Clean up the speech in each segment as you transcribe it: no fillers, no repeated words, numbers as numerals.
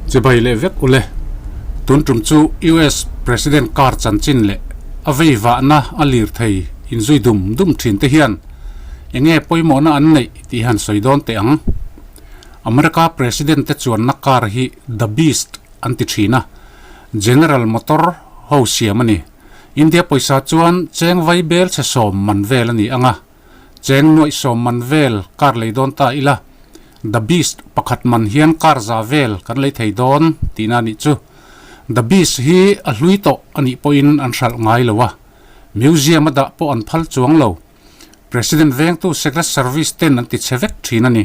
Chibai leh vek ule. Tun tum chu US President car chanchin leh a vei vahna a lir thei inzui dum dum thin te hian enge pawimawhna an neih tih han sawi dawn teh ang. America President te chuanna car hi The Beast an ti thin a, General Motor ho siam a ni. India pawisa chuan cheng vai bel chhe sawm man vel a ni ang a, cheng nuaih sawm man vel car lei dawn ta ila, The Beast pakhat man hian car za vel kan lei thei dawn tihna a nih chu. The Beast hi a hlui tawh a nih pawhin an hralh ngai lo a, museum a dah pawh an phal chuang lo. President vengtu Secret Service ten an ti chhe vek thin a ni.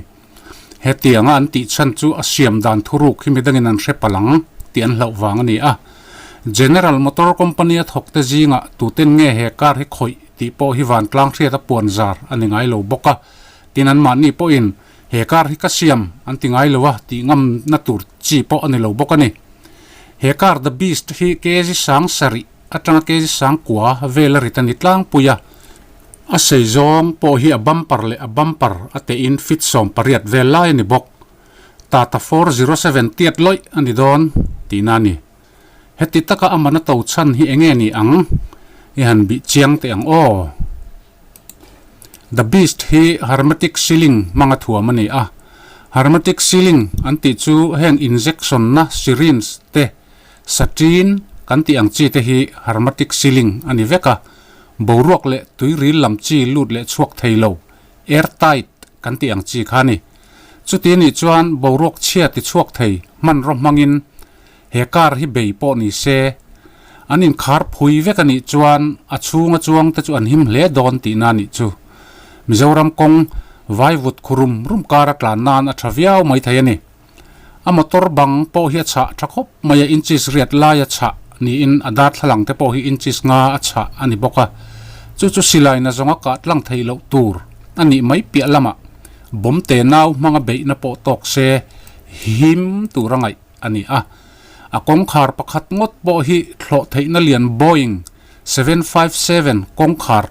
Hetianga an tih chhan chu a siam dan thuruk hi midangin an hre palh ang tih an hlauh vang a ni a. General Motor Company a thawkte zingah tuten nge he car hi khawih tih pawh hi vantlang hriat a puan zar a ni ngai lo bawk a. Tin anmahni pawhin he car hi ka siam an ti ngai lo a tih ngamna tur chi pawh a ni lo bawk a ni. He car The Beast hi kg sang sarih atanga kg sang kua vel a rit a ni tlangpui a. A sei zawng pawh hi a bumper leh a bumper a tehin feet 18 vel lai a ni bawk. Tata 407 tiat lawih a ni dawn tihna a ni. Heti taka a man a to chhan hi enge ni ang? I han bih chiang teh ang aw. The Beast hi hermetic sealing hmanga thuam a ni a. Hermetic sealing an tih chu heng injection na syringe te Satin kan tih ang chi te hi hermetic sealing a ni vek a, boruak leh tuiril lam chi lut leh chhuak thei lo, airtight, kan tih ang chi kha a ni. Chuti nih chuan boruak chhia ti chhuak thei hmanraw hmangin he car hi bei pawh ni se, an inkhar phui vek a nih chuan a chhunga chuang te chu an him hle dawn tihna a nih chu. Mizoram kawng vaivut khu rum rum kar a tlan nan a tha viau mai thei a ni. A motor bang pawh hi a chhah tha khawp mai a, inches riat lai a chhah niin a darthlalang te pawh hi inches nga a chhah a ni bawk a. Chu chu silai na zawnga kah tlang theih loh tur a nih mai piah lamah bawm te nau hmanga beihna pawh tawk se him tur a ngaih a ni a. A kawngkhar pakhat ngawt pawh hi thlawh theihna lian Boeing 757 kawngkhar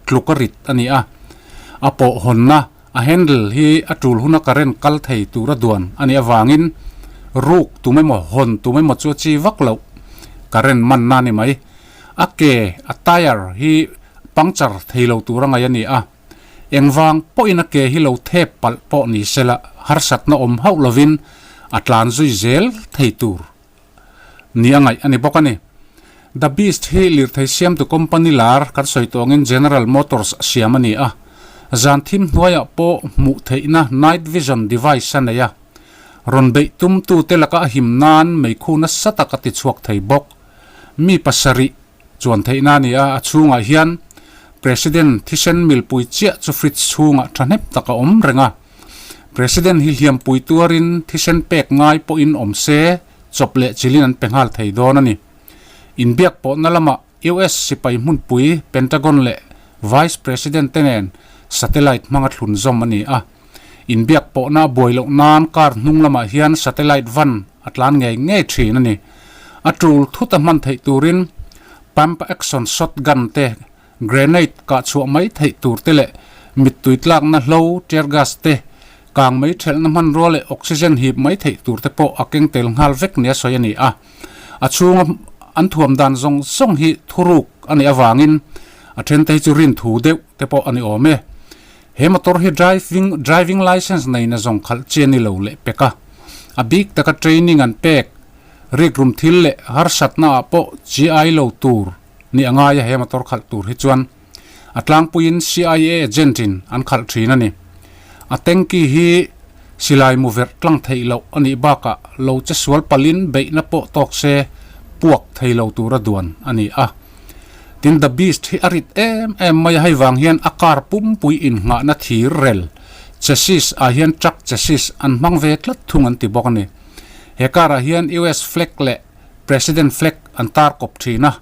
tluk a rit a ni a. A pawh hawnna A handle hi a tul huna current kal thei tura duan a nih avangin ruk tum emaw hawn tum emaw chu a chi vak loh. Current manna a ni mai. A ke, a tyre, hi puncture thei lo tura ngaih a ni a. Engvang pawhin a ke hi lo thep palh pawh ni sela harsatna awm hauh lovin a tlan zui zel thei tur ni a ngaih a ni bawk a ni. The Beast hi lirthei siamtu company lar kan sawi tawh angin General Motors siam a ni a, zan thim hnuaiah pawh hmuh theihna night vision device a nei a, rawn beih tumtute laka a him nan meikhu nasa tak a ti chhuak thei bawk. Mi pasarih chuan theihna a ni a, a chhungah hian President thisen milpui chiah chu fridge chhungah thahnem tak a awm reng a. President hi hliampui tuarin thisen pek ngai pawhin awm se, chawp leh chilin an pe nghal thei dawn a ni. Inbiak pawhna lamah US sipai hmunpui Pentagon leh Vice President te nen satellite hmanga thlun zawm a ni a. Inbiak pawhna a buai loh nan car hnung lamah hian satellite van a tlan ngei ngei thin a ni. A tul thut a hman theih turin pump action shotgun te Grenade kah chhuah mai theih tur te leh mittui tlakna hlo, tear gas, te, kang mai thelhna hmanrua leh oxygen hip mai theih tur te pawh a keng tel nghal vek nia sawi a ni a. A chhunga an thuam dan zawng zawng hi thuruk a nih avangin a thente hi chu rin thu deuh te pawh a ni awm e. He motor hi driving driving licence neina zawng khalh chi a ni lo leh pek a. A bik taka training an pek rikrum thil leh harsatna ah pawh chi ai lo tur Ni a ngai a he motor khalh tur hi chuan a tlangpuiin CIA agent in an khalh thin a ni. A tanky hi silai mu verh tlang theih loh a nih bakah lo che sual palin beihna pawh tawk se puak thei lo tura duan a ni a. Tin The Beast hi a rit em em mai a hei vang hian a car pumpui innghahna thir rel chassis ah hian truck chassis an hmang ve tlat thung an ti bawk a ni. He car ah hian US flag leh President flag an tar kawp thin a,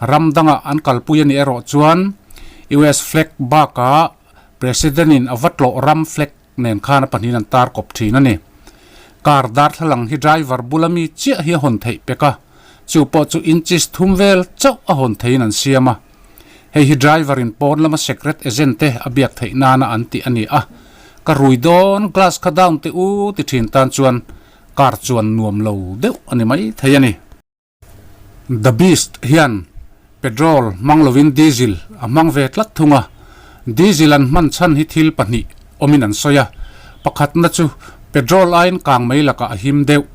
ram danga an kalpui a nih erawh chuan US flag bakah President in a va tlawh ram flag nen khan a pahnihin an tar kawp thin a ni. Car darthlalang hi driver bula mi chiah hi a hawn theih pek a, chu pawh chu inches thum vel chauh a hawn theihin an siam a. Hei hi driver in pawn lama secret agent te a biak theih nana an tih a ni a, ka rui dawn glass kha down teh u ti thin tan chuan. Car chuan nuam lo deuh a ni mai thei a ni. The Beast hian petrol hmang lovin diesel a hmang ve tlat thung a, diesel an hman chhan hi thil pahnih awmin an sawi a, pakhatna chu petrol aiin kang mai lakah a him deuh,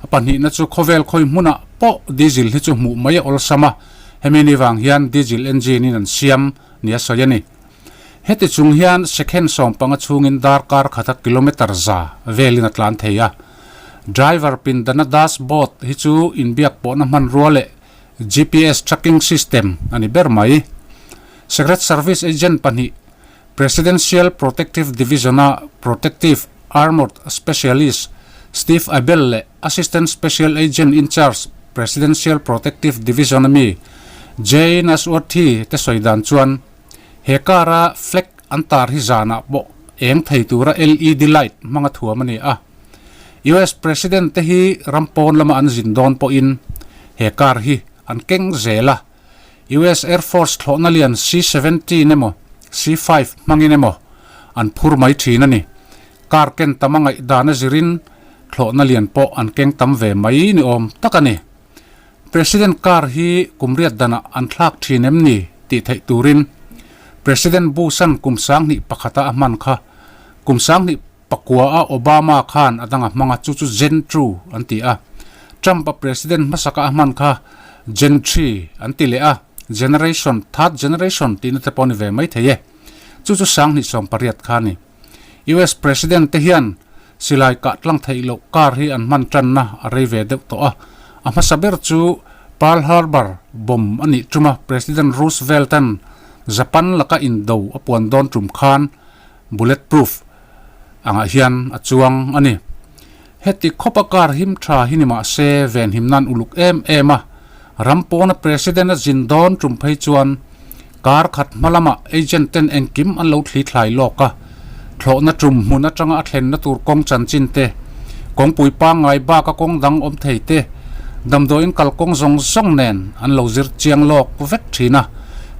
a pahnihna chu khawvel khawi hmunah pawh diesel hi chu hmuh mai a awlsam a, hemi ni vang hian diesel engine in an siam nia sawi a ni. Heti chung hian second sawmpanga chhungin darkar khata kilometre za velin a tlan thei a. Driver pindana dashboard hi chu inbiak pawhna hmanrua leh GPS tracking system a ni ber mai. Secret Service agent pahnih, Presidential Protective Division-a Protective Armored Specialist Steve Abel leh Assistant Special Agent in Charge Presidential Protective Division-a mi Jay Nasworthy te sawi dan chuan, He car-a flag an tar hi zanah pawh eng thei tura LED light hmanga thuam a ni a. US President te hi ram pawn lama an zin dawn pawhin he car hi an keng zel a. US Air Force thlawhna lian C-17 emaw C-5 hmangin emaw an phur mai thin a ni. Car ken tam a ngaihdan a zirin thlawhna lian pawh an keng tam ve mai ni awm tak a ni. President car hi kum riat danah an thlak thin em ni tih theih turin President Bush-a'n kum sanghnih pakhata a hman kha kum sanghnih pakua a Obama khan a dang a hmang a, chu chu Gen two an ti a. Trump-a President hmasaka a hman kha Gen three an ti leh a, Generation, third generation tihna te pawh a ni ve mai thei e. Chu chu sanghnih 80 kha a ni. US President te hian silai kah tlang theih loh car hi an hman tanna a rei ve deuh tawh a. A hmasa ber chu Pearl Harbor bomb a nih tuma President Roosevelt-a'n Japan laka indo a puan dawn tum khan bullet proof angah hian a chuang a ni. Heti khawpa car him tha hi ni mah se venhim nan uluk em em a, ram pawna President a zin dawn tum phei chuan Kar khat hma lamah agent ten engkim an lo thli thlai lawk a, thlawhna tum hmun atanga a thlenna tur kawng chanchin te, kawngpui pangngai baka kawng dang awm thei te, damdawiin kalkawng zawng zawng nen an lo zir chiang lawk vek thin a,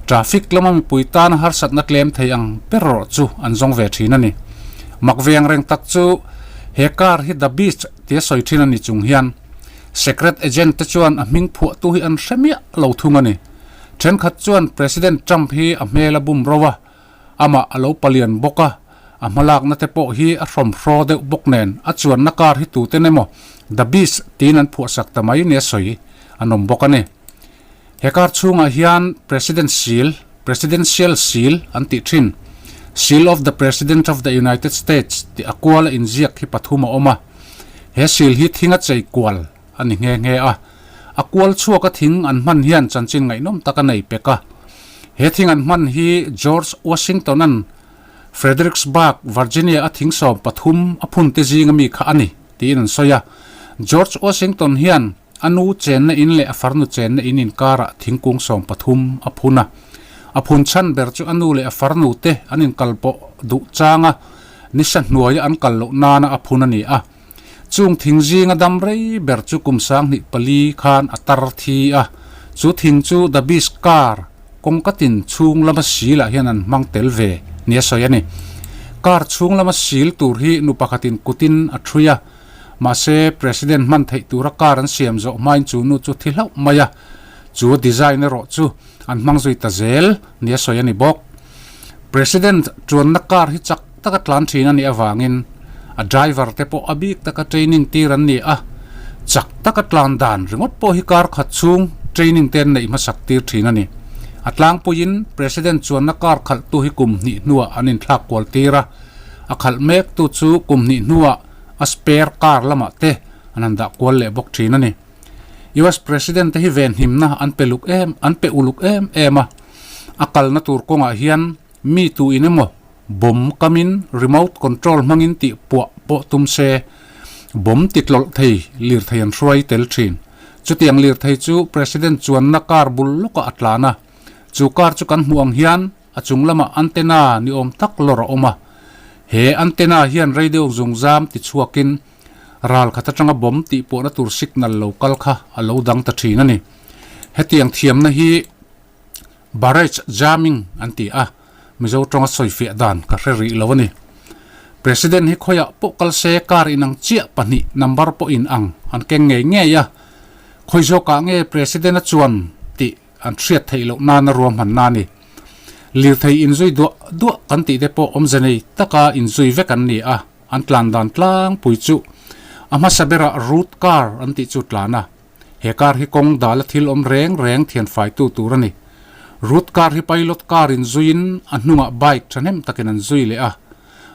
traffic lama mipui tana harsatna tlem thei ang ber erawh chu an zawng ve thin a ni. Mak ve angreng tak chu he car hi The Beast tia sawi thin a ni chung hian secret agent te chuan a hming phuahtu hi an hre miah lo thung a ni. Thenkhat chuan President Trump hi a hmel a bum ro a, amah a lo palian bawk a, a hmalakna te pawh hi a hrawmhraw deuh bawk nen a chuanna car hi tuten emaw The Beast tiin an phuahsak ta mai nia sawi an awm bawk a ni. He car chhungah hian President Seal, Presidential Seal, an tih thin, Seal of the President of the United States tih a kuala inziak hi pathum a awm a, he seal hi thinga chei kual a ni nghe nghe a. A kual chhuaka thing an hman hian chanchin ngaihnawm tak a nei pek a. He thing an hman hi George Washington-a'n Fredericksburg, Virginia a thing 13 a phun te zinga mi kha a ni tiin an sawi a. George Washington hian a nu chenna in leh a farnu chenna in inkarah thingkung 13 a phun a. A phun chhan ber chu a nu leh a farnu te an inkalpawh duh changa nisa hnuaia an kal loh nana a phun a ni a. Chung thing zinga dam rei ber chu kum 24 khan a tar thi a, chu thing chu The Beast car kawngka tin chhung lama sil ah hian an hmang tel ve nia sawi a ni. Car chhung lama sil tur hi nu pakhatin kutin a thui a, mahse President hman theih tura car an siam zawh hmain chu nu chu thi hlauh mai a, chu design erawh chu an hmang zui ta zel nia sawi a ni bawk. President chuanna car hi chak taka tlan thin a nih avangin a driver te pawh a bik taka training tir an ni a, chak taka tlan dan ringawt pawh hi car khat chhung training te an neih hmasak tir thin a ni. A tlangpuiin President chuanna car khalhtu hi kum hnih hnuah an inthlak kual tir a, a khalh mektu chu kum hnih hnuah a spare car lamah te an han dah kual leh bawk thin a ni. US President te hi venhimna an pe luk em an pe uluk em em a, a kalna tur kawngah hian mi tu in emaw bomb kamin remote control hmangin tih puah pawh tum se bomb ti tlawlh thei lirthei an hruai tel thin. Chutiang lirthei chu President chuanna car bul lawkah a tlan a, chu car chu kan hmuh ang hian a chung lamah antenna ni awm tak lawr a awm a, he antenna hian radio zungzam ti chhuakin Ral khat atanga bomb tih pawhna tur signal lo kal kha a lo dang ta thin a ni. Hetiang thiamna hi barrage jamming an ti a, Mizo tawnga sawifiah dan ka hre rih lo a ni. President hi khawiah pawh kal se car inang chiah pahnih number pawh in ang an keng ngei ngei a, khawi zawkah nge President a chuan tih an hriat theih loh nana ruahmanna a ni. Lirthei inzui duah duah kan tih te pawh awmze nei taka inzui vek an ni a, an tlan dan tlangpui chu a hmasa berah route car an tih chu tlan a. He car hi kawng dala thil awm reng reng thianfaitu tur a ni. Route car hi pilot car in zuiin a hnungah bike thahnem takin an zui leh a.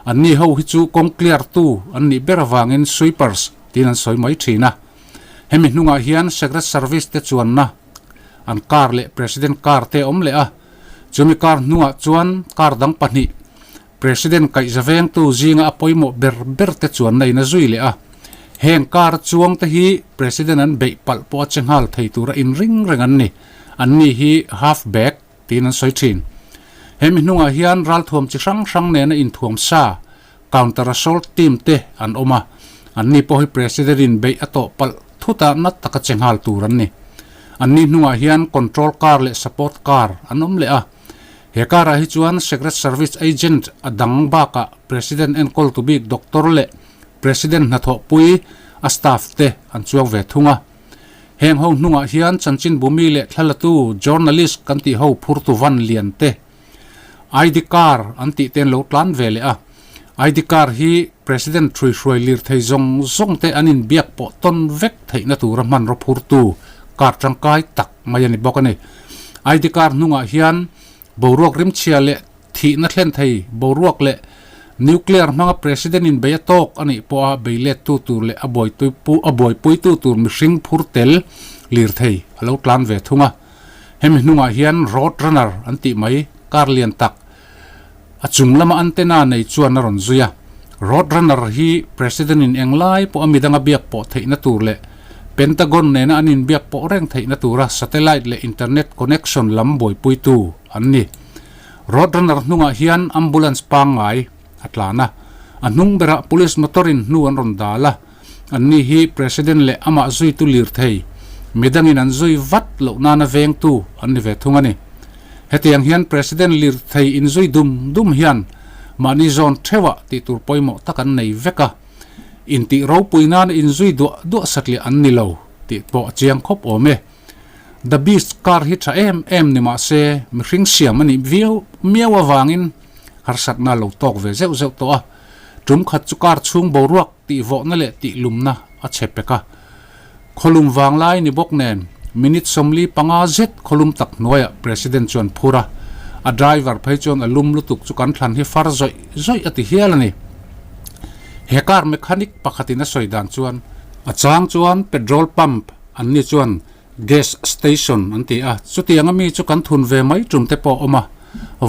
Anni ho hi chu kawng clear tu an nih ber avangin sweepers tiin an sawi mai thin a. Hemi hnungah hian Secret Service te chuanna an car leh President car te a awm leh a. Chumi car hnungah chuan car dang pahnih President kaihza vengtu zinga a pawimawh ber ber te chuanna in a zui leh a. Heng car chuang te hi President an beih palh pawh a che nghal thei tura inring reng an ni. Anni hi half back tiin an sawi thin. Hemi hnungah hian ralthuam chi hrang hrang nena inthuam sa counter assault team te an awm a. Anni pawh hi President in beih a tawh palh thut a nat taka che nghal tur an ni. Anni hnungah hian control car leh support car an awm leh a. He karah hi chuan Secret Service agent a dang bakah President enkawltu bik doctor leh President hnathawhpui a staff te an chuang ve thung a. Heng ho hnungah hian chanchinbumi leh thlalatu journalist kan tih ho phurtu van lian te ID car an tih te an lo tlan ve leh a. ID car hi President hruihruai lirthei zawng zawng te an inbiak pawh tawn vek theihna tura hmanraw phurtu car tangkai tak mai a ni bawk a ni. ID card hnungah hian boruak rimchhia leh thihna thlen thei boruak leh nuclear hmanga President in bei a tawk a nih pawha bei lettu tur leh a a buaipuitu tur mihring phur tel lirthei a lo tlan ve thung a. Hemi hnungah hian road runner an tih mai car lian tak a chung lama antenna nei chuan a rawn zui a. Road runner hi President in englai pawh a midanga biak pawh theihna tur leh Pentagon nena an inbiak pawh reng theihna tura satellite leh internet connection lam buaipuitu an ni. Road runner hnungah hian ambulance pangngai a tlan a, a hnung berah police motor in hnu an rawn dal a, anni hi President leh amah zuitu lirthei midangin an zui vat loh nana vengtu an ni ve thung a ni. Hetiang hian President lirthei inzui dum dum hian mahni zawn theuhah tih tur pawimawh tak an nei vek a, intih ropui nana inzui duah duah satliah an ni lo tih pawh a chiang khawp awm e. The Beast car hi tha em em ni mah se mihring siam a nih viau miau avangin harsatna a lo tawk ve zeuh zeuh tawh a, tum khat chu car chhung boruak tih vawhna leh tih lumna a chhe pek a. Khawlum vang lai ni bawk nen minute 45 zet khawlum tak hnuaiah President chuan phur a, a driver phei chuan a lum lutuk chu kan thlan hi far zawih zawih a ti hial a ni. He car mechanic pakhatin a sawi dan chuan a chang chuan petrol pump an ni chuan gas station an ti a, chutianga mi chu kan thun ve mai tum te pawh a awm a,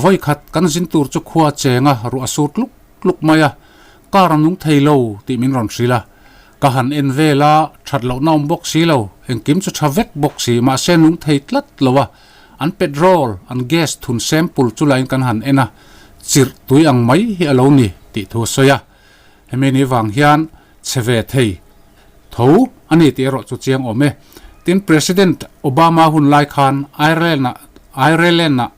vawi khat kan zin tur chu khua chenga ruah a sur tluk tluk mai a, car a nung thei lo tih min rawn hrilh a, Ka han en vel a, that lohna awm bawk si lo, engkim chu tha vek bawk si, mahse nung thei tlat lo a, an petrol, an gas thun sample chu lain kan han en a, chirh tui ang mai hi a lo ni tih thu a sawi a. Hemi ni vang hian chhe ve thei tho a ni tih erawh chu chiang awm e. Tin, President Obama hun lai khan Ireland-ah Ireland-ah.